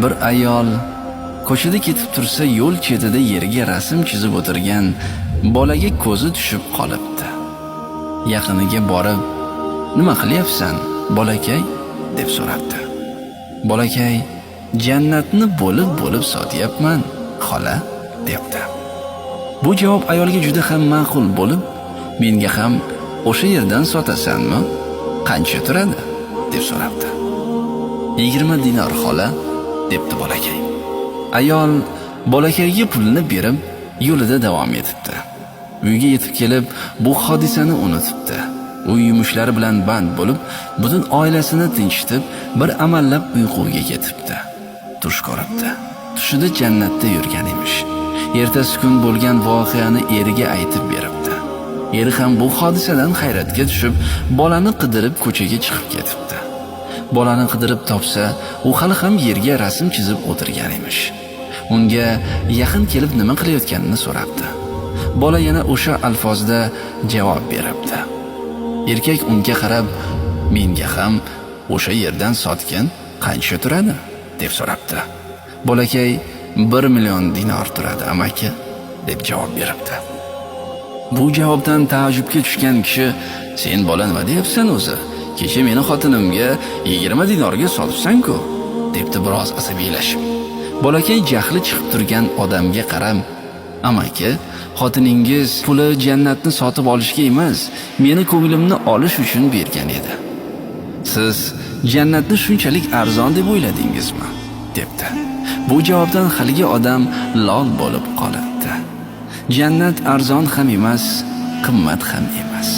Bir ayol ko'chada ketib tursa, yo'l chetida yerga rasm chizib o'tirgan bolaga ko'zi tushib qolibdi. Yaqiniga borib, "Nima qilyapsan, bolakay?" deb so'rabdi. Bolakay, "Jannatni bo'lib-bo'lib sotyapman, xola", debdi. Bu javob ayolga juda ham ma'qul bo'lib, "Menga ham o'sha yerdan sotasanmi? Qancha turadi?" deb so'rabdi. 20 dinor, xola, debdi bolakay. Ayol bolakayga pulni berib, yo'lida davom etibdi. Uyga yetib kelib, bu hodisani unutibdi. U yumushlari bilan band bo'lib, butun oilasini tinchitib, bir amallab uyquga ketibdi. Tush ko'ribdi. Tushida jannatda yurgan emish. Ertasi kun bo'lgan voqeani eriga aytib beribdi. Eri ham bu hodisadan hayratga tushib, bolani qidirib ko'chaga chiqib ketibdi. Bolani qidirib topsa, u hali ham yerga rasm chizib o'tirgan emish. Unga yaqin kelib nima qilayotganini so'rabdi. Bola yana o'sha alfozda javob beribdi. Erkak unga qarab, "Menga ham o'sha yerdan sotgin, qancha turadi?" deb so'rabdi. Bolakay, 1 million dinor turadi, amaki, deb javob beribdi. Bu javobdan taajjubga tushgan kishi, "Sen bola nima deyapsan o'zi? Kecha meni xotinimga 20 dinorga sotibsan-ku", debdi biroz asabiylashib. Bolakay jahli chiqib turgan odamga qarab, "Amaki, xotiningiz puli jannatni sotib olishga emas, meni ko'nglimni olish uchun bergan edi. Siz jannatni shunchalik arzon deb o'yladingizmi?" debdi. Bu javobdan haligi odam lol bo'lib qolibdi. Jannat arzon ham emas, qimmat ham emas.